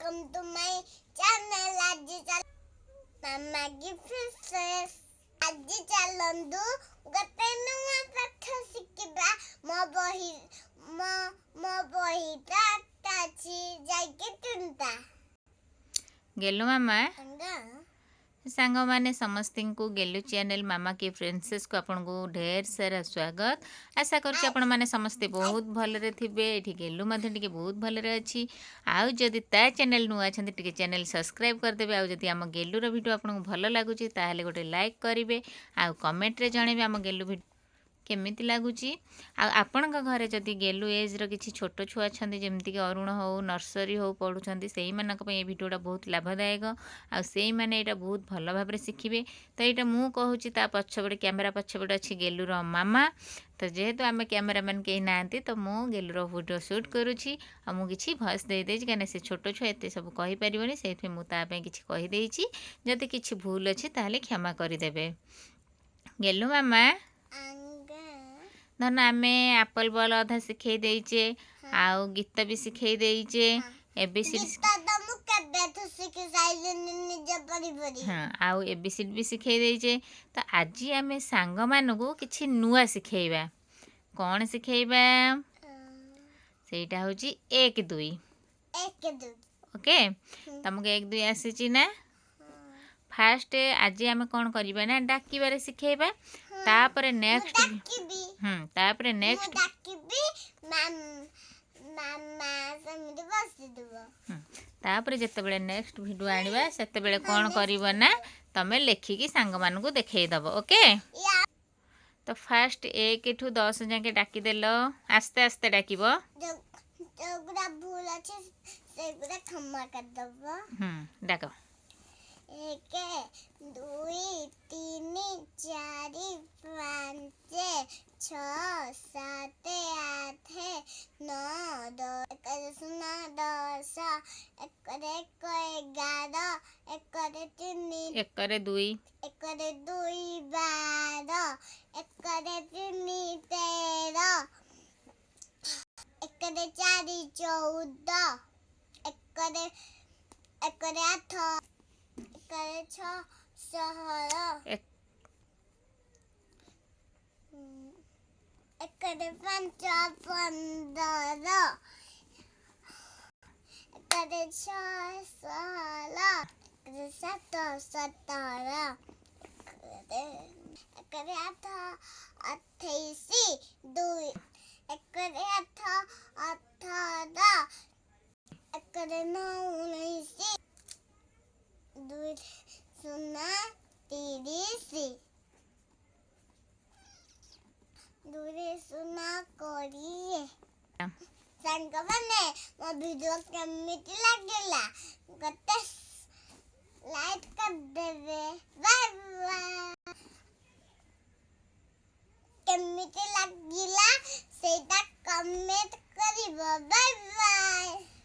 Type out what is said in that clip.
Welcome to my channel. ଆଜି ଚାଲ ମାମା କି ପ୍ରିନ୍ସେସ୍। ଆଜି ଚାଲନ୍ତୁ ଗୋଟେ ନୂଆ ପାଠ ଶିଖିବା। ମୋ ବହି, ମୋ ମୋ ବହିଟା ଅଛି ଯାଇକି ତିନିଟା। ଗେଲୁ ମାମା। ସାଙ୍ଗ। ସାଙ୍ଗମାନେ ସମସ୍ତଙ୍କୁ ଗେଲୁ ଚ୍ୟାନେଲ୍ ମାମା କି ପ୍ରିନ୍ସେସ୍କୁ ଆପଣଙ୍କୁ ଢେର ସାରା ସ୍ୱାଗତ। ଆଶା କରୁଛି ଆପଣମାନେ ସମସ୍ତେ ବହୁତ ଭଲରେ ଥିବେ। ଏଠି ଗେଲୁ ମଧ୍ୟ ଟିକେ ବହୁତ ଭଲରେ ଅଛି। ଆଉ ଯଦି ତା ଚ୍ୟାନେଲ୍ ନୂଆ ଅଛନ୍ତି, ଟିକେ ଚ୍ୟାନେଲ୍ ସବସ୍କ୍ରାଇବ୍ କରିଦେବେ। ଆଉ ଯଦି ଆମ ଗେଲୁର ଭିଡ଼ିଓ ଆପଣଙ୍କୁ ଭଲ ଲାଗୁଛି, ତାହେଲେ ଗୋଟେ ଲାଇକ୍ କରିବେ ଆଉ କମେଣ୍ଟରେ ଜଣେଇବେ ଆମ ଗେଲୁ ଭିଡ଼ିଓ କେମିତି ଲାଗୁଛି। ଆଉ ଆପଣଙ୍କ ଘରେ ଯଦି ଗେଲୁ ଏଜ୍ର କିଛି ଛୋଟ ଛୁଆ ଅଛନ୍ତି, ଯେମିତିକି ଅରୁଣ ହଉ, ନର୍ସରୀ ହଉ ପଢ଼ୁଛନ୍ତି, ସେଇମାନଙ୍କ ପାଇଁ ଏ ଭିଡ଼ିଓଟା ବହୁତ ଲାଭଦାୟକ ଆଉ ସେଇମାନେ ଏଇଟା ବହୁତ ଭଲ ଭାବରେ ଶିଖିବେ। ତ ଏଇଟା ମୁଁ କହୁଛି, ତା ପଛପଟେ, କ୍ୟାମେରା ପଛପଟେ ଅଛି ଗେଲୁର ମାମା। ତ ଯେହେତୁ ଆମେ କ୍ୟାମେରାମ୍ୟାନ୍ କେହି ନାହାନ୍ତି, ତ ମୁଁ ଗେଲୁର ଭିଡ଼ିଓ ସୁଟ୍ କରୁଛି ଆଉ ମୁଁ କିଛି ଭଏସ୍ ଦେଇଦେଇଛି, କାହିଁକିନା ସେ ଛୋଟ ଛୁଆ, ଏତେ ସବୁ କହିପାରିବନି। ସେଇଥିପାଇଁ ମୁଁ ତା ପାଇଁ କିଛି କହିଦେଇଛି। ଯଦି କିଛି ଭୁଲ ଅଛି, ତାହେଲେ କ୍ଷମା କରିଦେବେ। ଗେଲୁ ମାମା। ଆଙ୍ଗ। ଧନ, ଆମେ ଆପଲ୍ ବଲ୍ ଅଧା ଶିଖେଇ ଦେଇଛେ ଆଉ ଗୀତ ବି ଶିଖେଇ ଦେଇଛେ, ଏ ବି ସି ଡି। ଗୀତ ତ ମୁଁ କେବେଠୁ ଶିଖି ସାରିଲିଣି ନିଜ ପରି ପରି। ହଁ, ଆଉ ଏ ବି ସି ଡି ବି ଶିଖେଇ ଦେଇଛେ। ତ ଆଜି ଆମେ ସାଙ୍ଗମାନଙ୍କୁ କିଛି ନୂଆ ଶିଖେଇବା। କ'ଣ ଶିଖେଇବା? ସେଇଟା ହେଉଛି 1 2। 1 2। ଓକେ, ତମକୁ 1 2 ଆସିଛି ନା? ଫାଷ୍ଟ ଆଜି ଆମେ କ'ଣ କରିବା ନା ଡାକିବାରେ ଶିଖେଇବା। ତାପରେ ମୁଁ ନେକ୍ସଟ ଡାକିବି। ହୁଁ, ତାପରେ ମୁଁ ନେକ୍ସଟ ଡାକିବି, ମାମା ସେମିତି ବସିଥିବ। ତାପରେ ଯେତେବେଳେ ନେକ୍ସଟ ଭିଡ଼ିଓ ଆଣିବା, ସେତେବେଳେ କ'ଣ କରିବ ନା ତମେ ଲେଖିକି ସାଙ୍ଗମାନଙ୍କୁ ଦେଖେଇଦେବ। ଓକେ? ୟା। ତ ଫାଷ୍ଟ 1ଠୁ 10 ଯାକେ ଡାକିଦେଲ। ଆସ୍ତେ ଆସ୍ତେ ଡାକିବ। ଯୋଉଗୁଡ଼ା ଭୁଲ ଅଛି, ସେଗୁଡ଼ା କ୍ଷମା କରିଦବ। ହୁଁ, ଡାକ। 1 2 3 4 5 6 7 8 9 1 0 10, 1ରେ 1 11, 1ରେ 3। 1ରେ 2। 1ରେ 2 12, 1ରେ 3 13, 1ରେ 4 14, 1ରେ 8, 1ରେ 6 16, 1ରେ 5 15, 1ରେ 6 16, 1ରେ 7 17, 1ରେ 8 28, 2 1ରେ 8 18, 1ରେ 9 19, 2 0 30, 2ରେ 0 20। ସାଙ୍ଗମାନେ, ମୋ ଭିଡ଼ିଓ କେମିତି ଲାଗିଲା, ଗୋଟେ ଲାଇକ୍ କରିଦେବେ। Bye bye. କେମିତି ଲାଗିଲା, ସେଇଟା କମେଣ୍ଟ କରିବ। Bye bye.